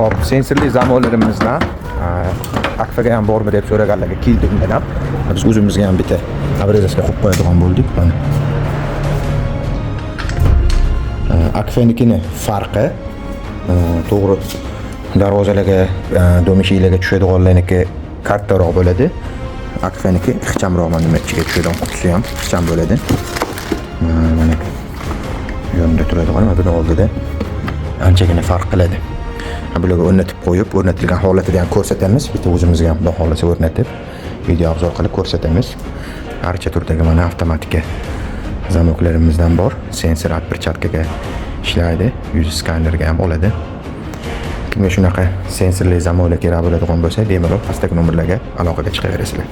Hop, sensorli zamonlarimizdan Akfaga ham bormi deb so'raganlarga keldi undan ham. Biz o'zimizga ham bitta обрезка qo'yib qo'yadigan bo'ldik mana. Akfanikini farqi to'g'ri darvozalarga, dom eshiklarga tushadiganlarniki kattaroq bo'ladi. Akfaniki ixchamroq, mana nima ichiga tushadigan qutisi ham ixcham bo'ladi. Mana yonida turadigan, mana buni oldida anchagina farq qiladi. Ha, bularga o'rnatib qo'yib, o'rnatilgan holatida ham ko'rsatamiz. Bitta o'zimizga ham xudo xohlasa o'rnatib, video обзор qilib ko'rsatamiz. Archa turdagi mana avtomatika zamoklarimizdan bor. Sensor отпечатка ga ishlaydi, yuz skanerga ham oladi. Kimga shunaqa sensorli zamoklar kerak bo'ladigan bo'lsa, bemalol pastdagi nomerlarga aloqaga chiqaverasizlar.